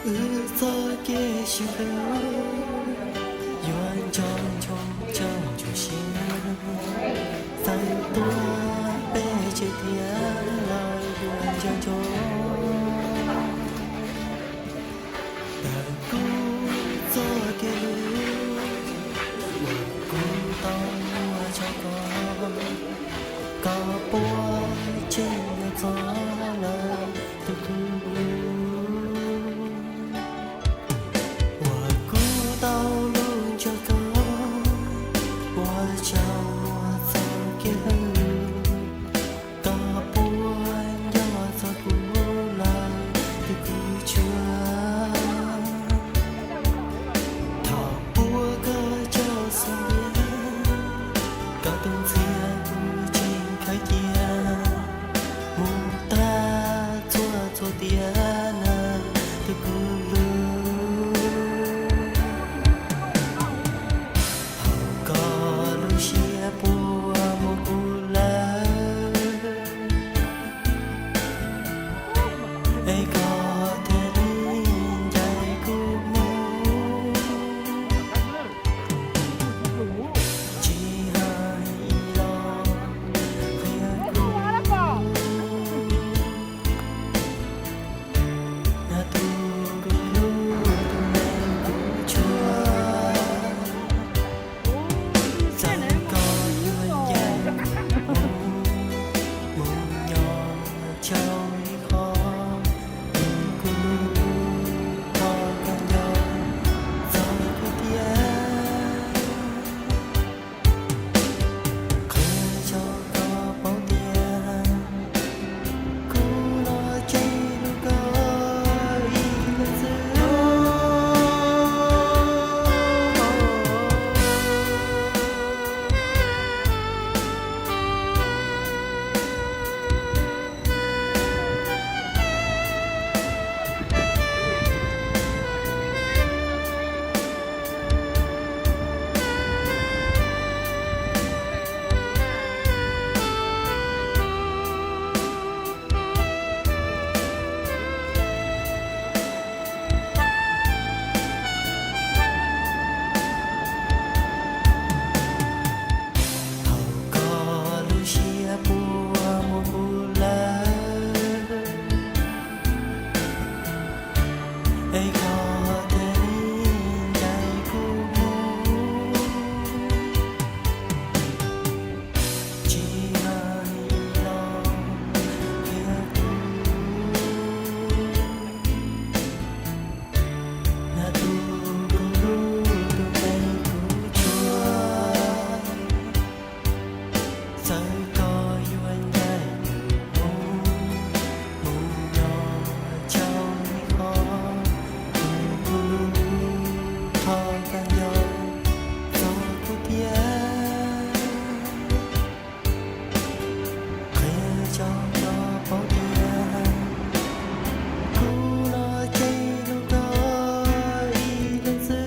Wb txoj kev sib hlub yuav nco ntsoov caum ntsuam siab, txawm tuag peb tsev tiag los yuav nco ntsoov. Ntawm kuv txoj kev hlub uas kuv tau muab rau koj, koj puas tseem nco txog lawm tus kwv? Uas kuv tau los nco koj, ua rau muaj txoj kev hlub, koj puas nco txog kuv lawm tus kwv tshua? Thaum puag koj tsaug xub ntiag, koj tus ntxhiab kuv tseem khaws cia mus tag txhua txhua tiam na tus kwv hlub. Thaum koj lub siab puas muab kuv lawm, es koj thiaj li ncaim kuv mus, tsis hais ib los qhia kuv, hais tus kwv hlub tus neeg kuv tshua. Txawm koj yuav ncaim kuv mus nyob rau ib qho, tus kwv hlub, thov koj nco txog kuv tiag. Qhia rau koj paub tias kuv los tseem hlub koj ib leeg xwb. Thaum koj lub siab puas muab kuv lawm, es koj thiaj li ncaim kuv mus, tsis hais ib los qhia kuv, hais tus kwv hlub tus neeg kuv tshua. Txawm koj yuav ncaim kuv mus, mus nyob rau ib qho, tus kwv hlub, thov koj nco txog kuv tiag. Qhia rau koj paub tias kuv los tseem hlub koj ib leeg xwb.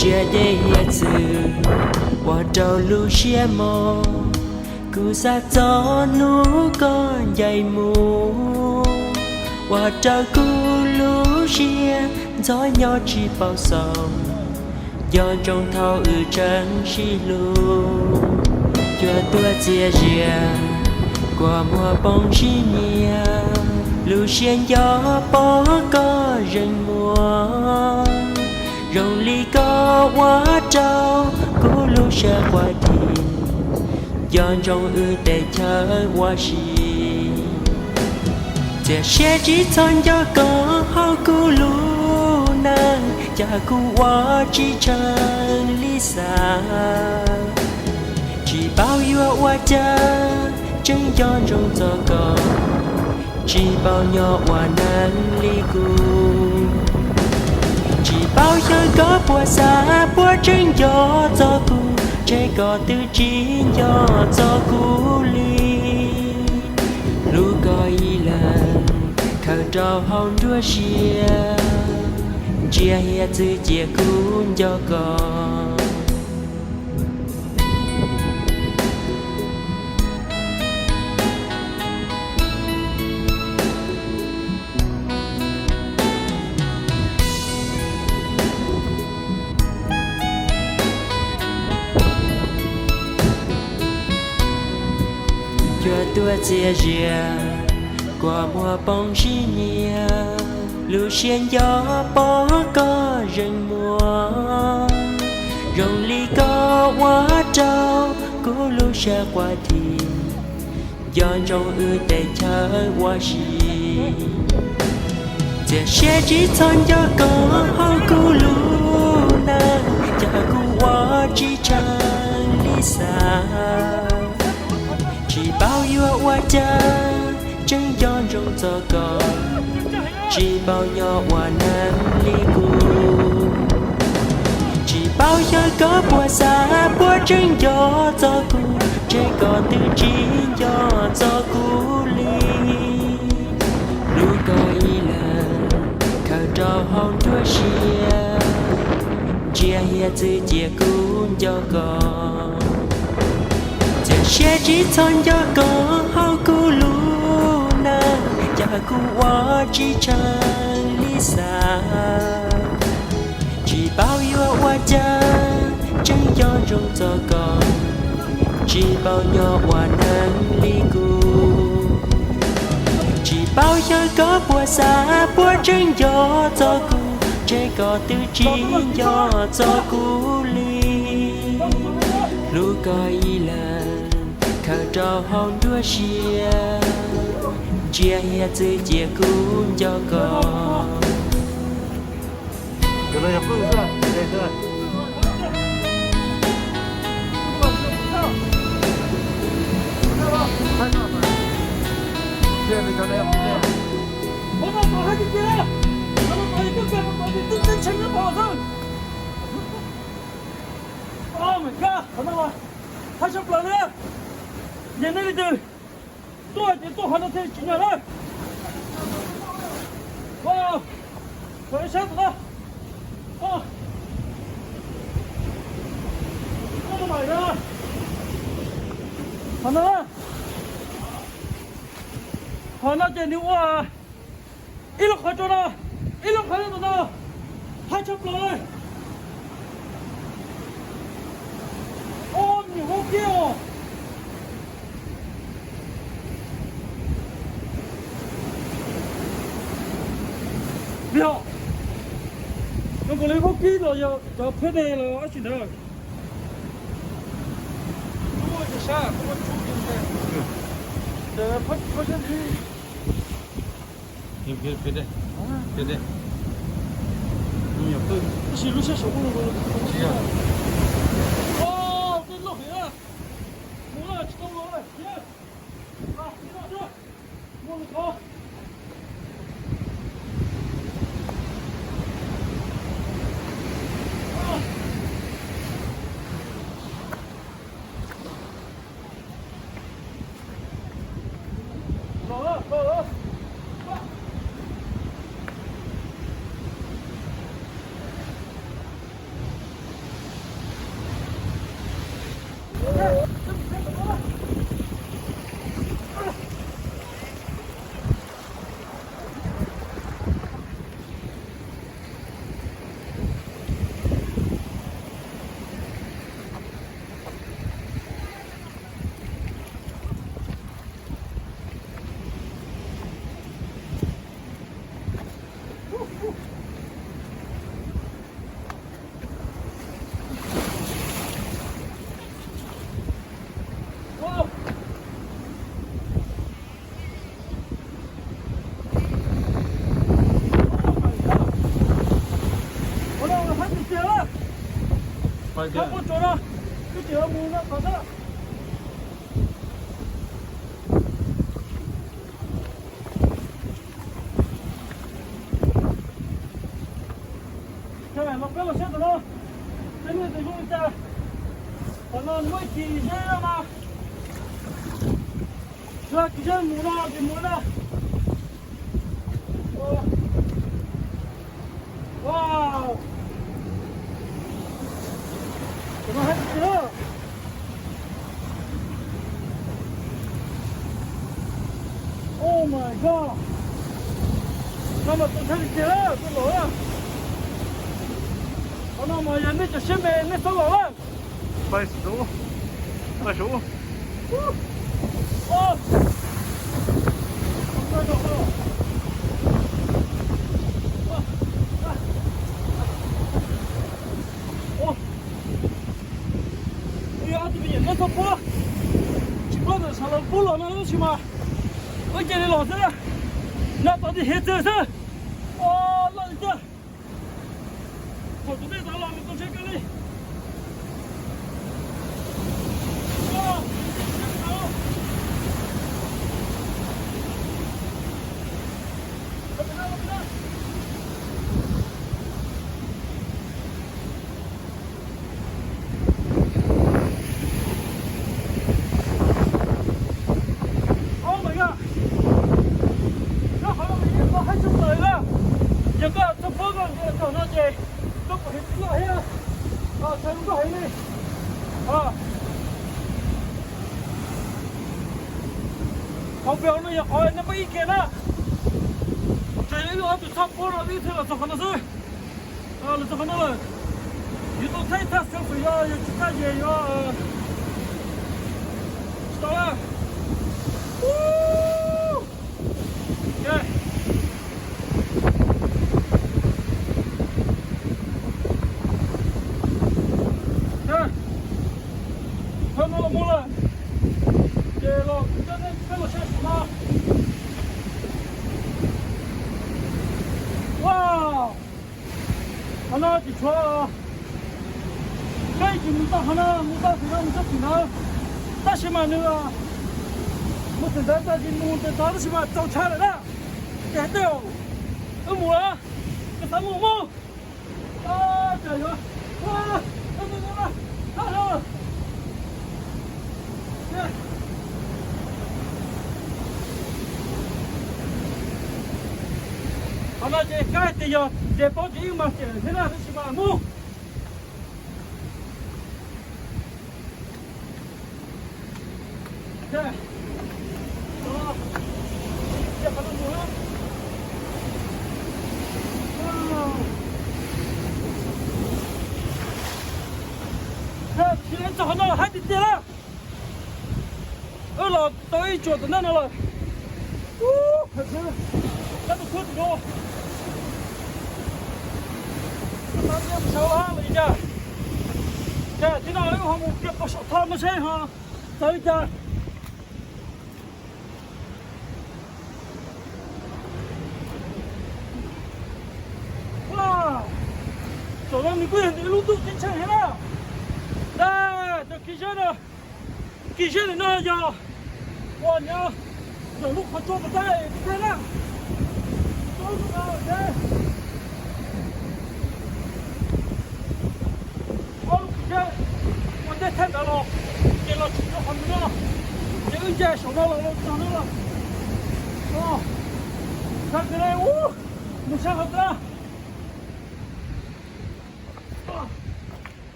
Ntsia dej hiav txwv ua rau lub siab mog, kuv xav txog hnub koj ncaim mus, ua rau kuv lub siab ntxhov nyob tsis paub xaus. Nco ntsoov thaum wb tseem sib hlub, cuag tuaj txias zias, kua muag poob sib nyiam, lub siab nco pom koj zeem muag. Zoo li koj ua rau kuv lub siab quaj dhi, nco ntsoov wb tej chaw ua si. Txias siab tsis txhob nco koj hauv kuv lub neej, cas kuv ua tsis tshee li xav. Tsis paub yuav ua cas, tseem nco ntsoov txog koj, tsis paub nyob ua neej li kuv. Tsis paub xyov koj puas xav puas tseem nco txog kuv, ntshe koj twb tsis nco txog kuv li. Hlub koj ib leeg khaws rau hauv nruab siab, ntsia hiav txwv cia kuv nco koj. Cuag tuaj txias zias, kua muag poob sib nyiam, lub siab nco pom koj zeem muag. Zoo li koj ua rau kuv lub siab quaj dhi, nco ntsoov wb tej chaw ua si. Txias siab tsis txhob nco koj hauv kuv lub neej, cas kuv ua tsis tshee li xav. Tsis paub yuav ua cas, tseem nco ntsoov txog koj, tsis paub nyob ua neej li kuv. Tsis paub xyov koj puas xav puas tseem nco txog kuv, ntshe koj twb tsis nco txog kuv li. Hlub koj ib leeg khaws rau hauv nruab siab, ntsia hiav txwv cia kuv nco koj. Txias siab tsis txhob nco koj hauv kuv lub neej, cas kuv ua tsis tshee li xav. Tsis paub yuav ua cas, tseem nco ntsoov txog koj, tsis paub nyob ua neej li kuv. Tsis paub xyov koj puas xav puas tseem nco txog kuv, ntshe koj twb tsis nco txog kuv li. Hlub koj ib leeg khaws rau hauv nruab siab, ntsia hiav txwv cia kuv nco koj. Qhov no mas thab tshaj plaws li, yog nej leej twg tuaj ces tuaj qhov no thiaj tsim nyog na. Ua, ib sab tom no. Qhov no, qhov no ces nws ua ib lub qhov rau no, ib lub qhov rau tom no, thab tshaj plaws li. Ob niag vaub kib os. Vim hom, no nkaus li vaub kib los yog cov phab dej los dab tsi ntawd. Lub sab, phab xyoob nthib. Tab sis lub sab saum ub no, o, tej loj heev na, mus na tsis tau los na. Txhob puab tsuas no, wb tseem yuav mus no tom xwb. Los peb los saib tom no, peb nug tus zoo li cas. Tom no nws muaj ib kis zeb no. Tsuav kis zeb mus no ces mus no. Wow. Cov no haib tiag tiag. Oh my god. No mas txaus ntshai tiag tiag, txaus los lawm. Qhov no mas yog nej cov siab me nej txhob los lawm. Pais saum, pais saum. Yog tus me nyuam no txhob pub, tsis paub ntawm sawv daws pub los no tab sis mas wb cia li los xwb, nyob tau tim hiav txwv xwb. Ua loj tiag. Thaum tus dej tod los nws tau tsheb kiag li. Oh my god. Nyob qhov no mas yeej qhov haib tshaj plaws na. Yog koj txhob pub koj ntiav txog no ces koj pom heev loj thiab. Txhais nkauj heev li. Qhov npeog no yog qhov nej pab ib kiag na. Txawm yog ib ob tug txhob pub no wb thiaj los txog qhov no xwb. Los txog qhov no lawm. Yuav tau thaij thaj selfie los yog tsis thaj ces yuav tsis tau lawm. Qhov no los mus lawm, ces los peb los saib saum no. Wow, qhov no tsis tshuav, peb tsis mus txog qhov no, mus txog tim no mus txog tim ntawd, tab sis mas nws mus tim ntawd txog tsis mus tim tod tab sis mas txaus ntshai lawm na. Ces hais tias wb mus lawm, koj xav mus mus. Qhov no ces kab tias yog ces paub ces yeej mag tias thiab na tab sis mas mus. Tsis txog qhov no los haib tiag tiag lawm. Wb los tau ib tsuam tom ntej no lawm. Ub, kab tus khuab tim no. Tab mus sawv los li cas. Ces tib no wb ho mus kiag pem saum thoj no seb ho txawv li cas. Saum no nws kuj yog nws lub ntuj ceeb tsheej thiab na. Cov kis zeb no, kis zeb ntawm no yog uas nyob ntawm lub qhov tsua tom teb teb na. Ob lub kis zeb ua ntej thaj ntawd los, ces los tsis tau qhov ntawd no, ces wb nce saum no los txog no lawm. Sab tid, mus sab hauv teb.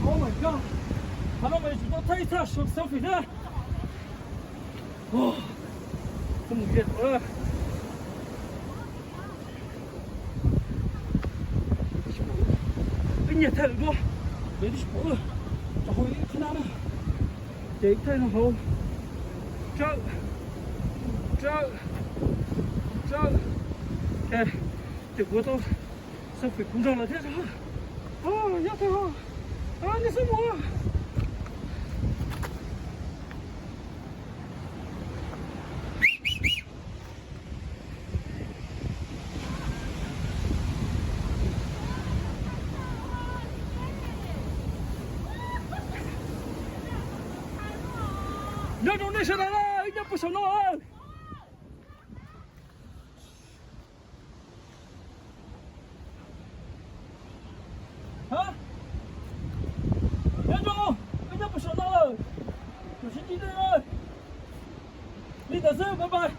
Oh my god. Qhov no mas yuav tsum tau thaij ib thaj selfie thiab. Koj mus kiag tom. Wb nyiag thaij lawm duab, lawv twb tsis pom wb. Rau hauv ib qhab nab na, ces wb thaij no hauv. Tsawb, tsawb, tsawb. Ces kuv tau selfie kuv nrog lawv thiab. Nyob thaij hauv, nej xub mus. Nyob zoo nej sawv daws na, wb nyob puag saum no lawm. Ha, nyob zoo, wb nyob puag saum no lawm. Tus sib ntsib nej, li ntawd xwb, bye bye.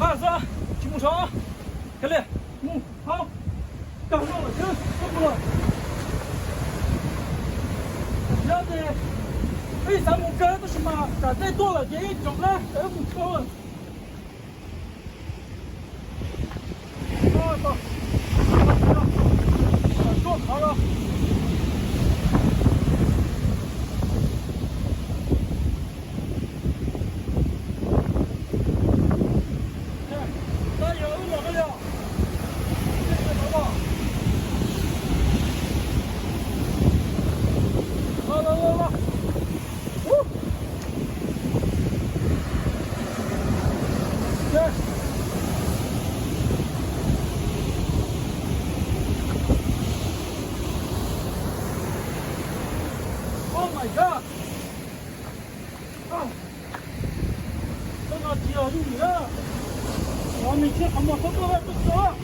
Vaj xwb, tsis mus saud, kav liam, mus hauv, kawg no lawm xwb, txhob mus lawm. Yog ces peb xav mus kawg tab sis mas tsam dej tuaj lawm ces ib tsoom na, wb mus tsis tau lawm. Oh my God. Tau no tsis yog yooj yim na. Los nws tsis qhov muag txhob tuaj tuaj txog.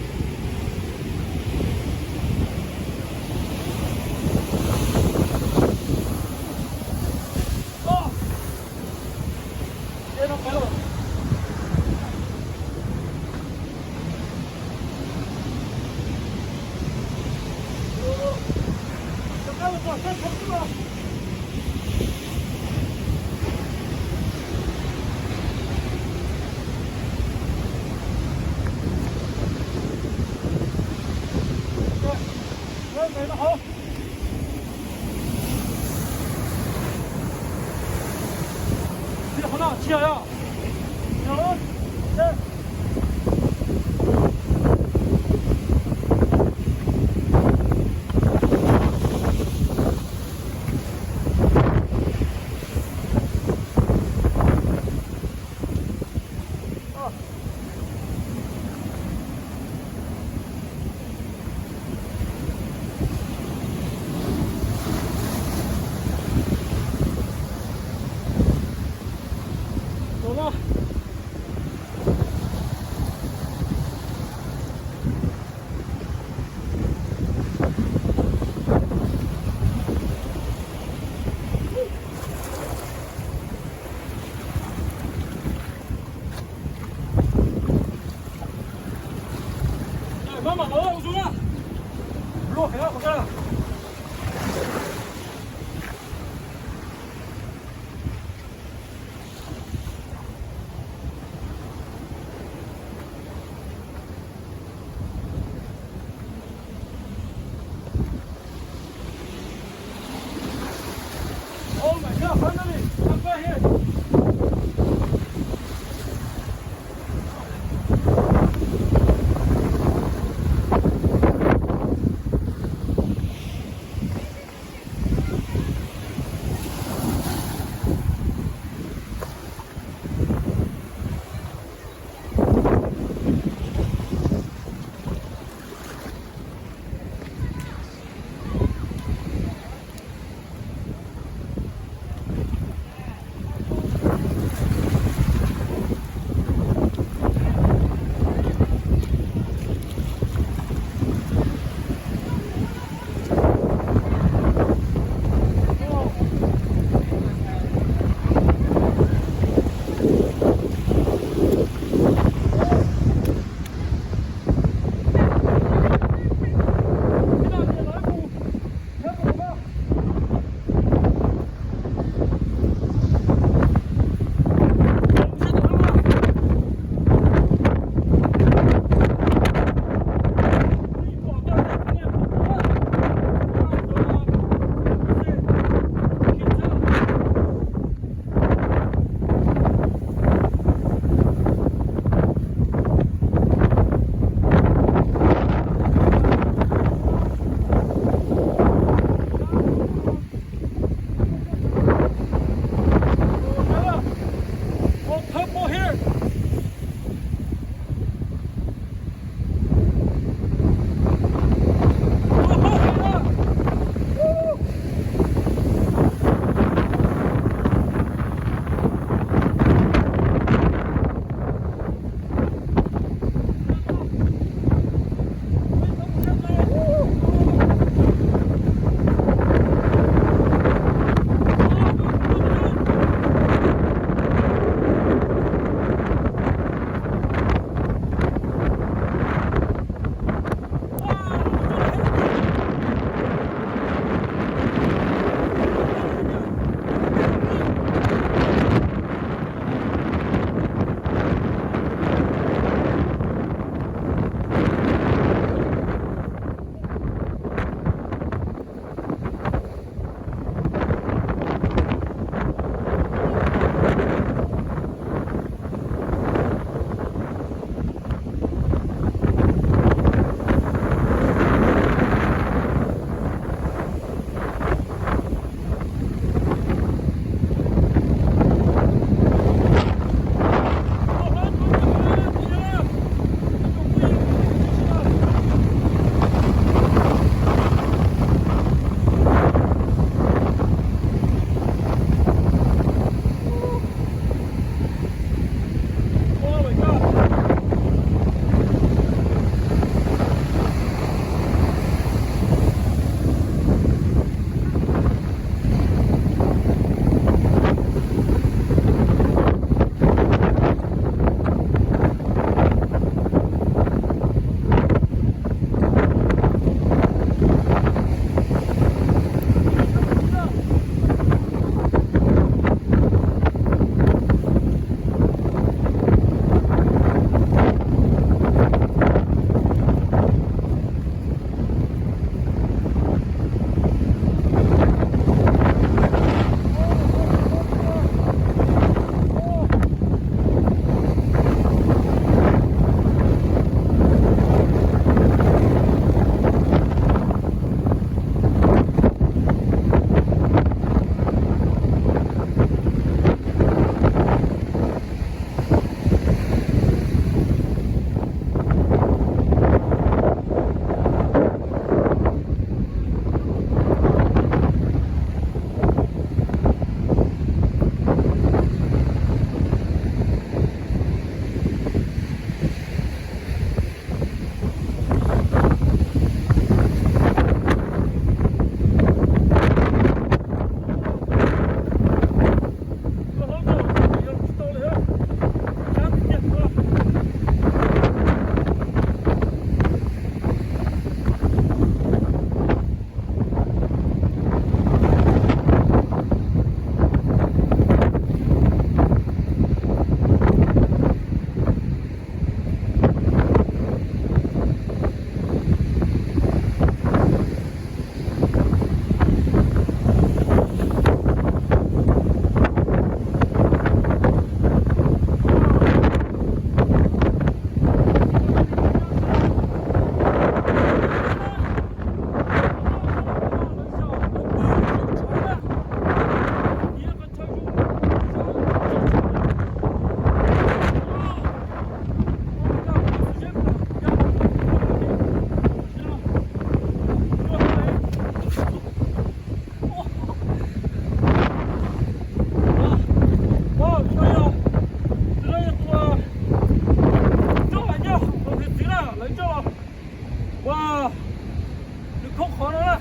Oh my God, finally! I'm right here! Ua, nws khoob qhov no na.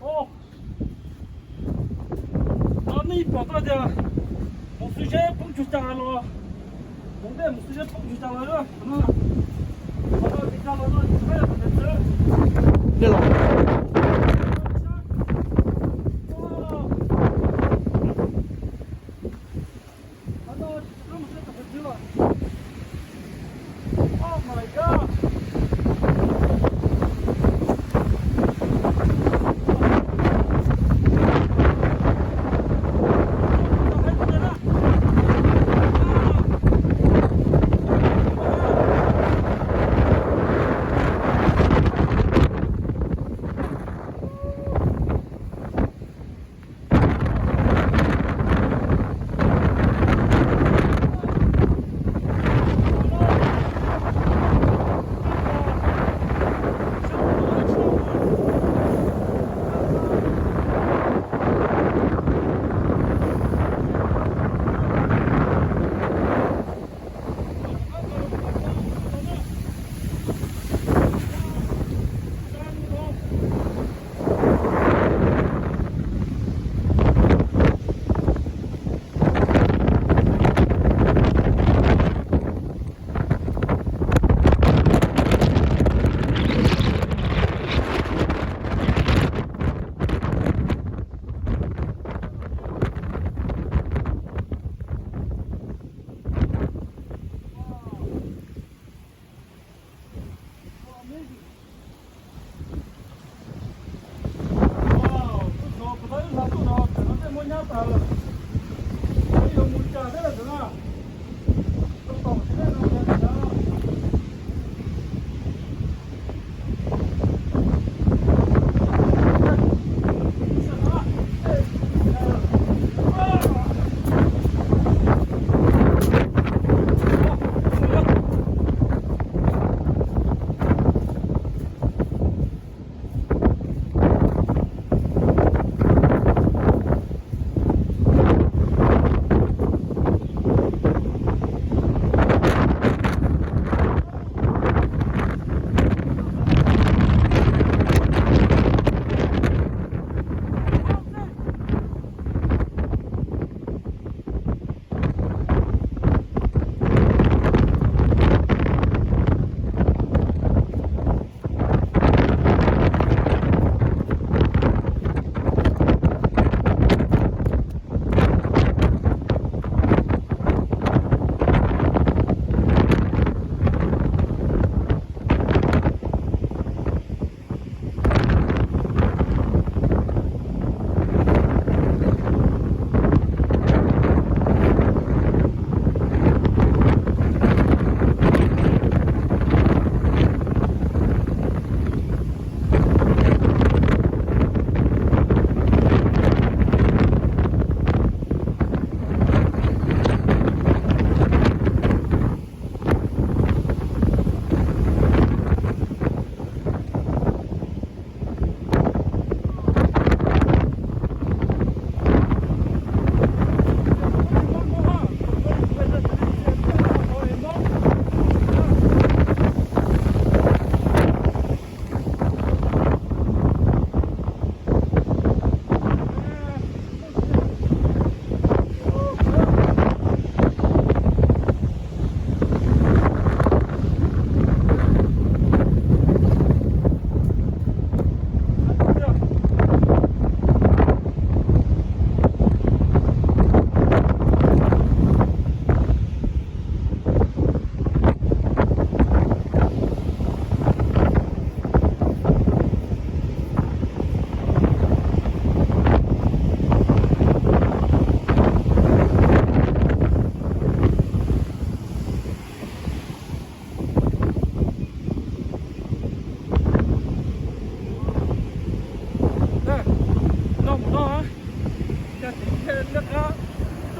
Ov, nej pom tau tias mus xwb seb poob tsug cas los, mus tej mus xwb seb poob tsug cas los. Dej los.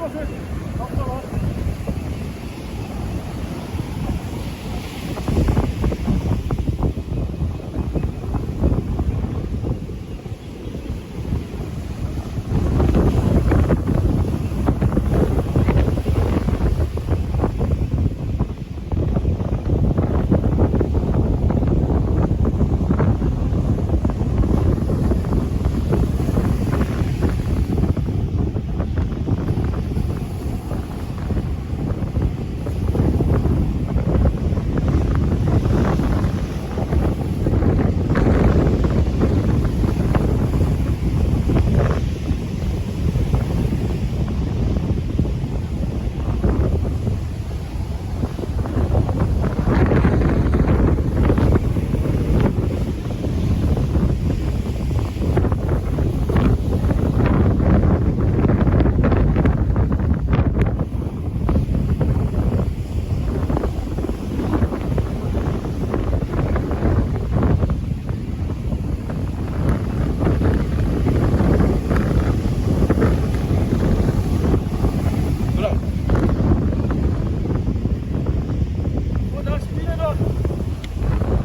Los koj los.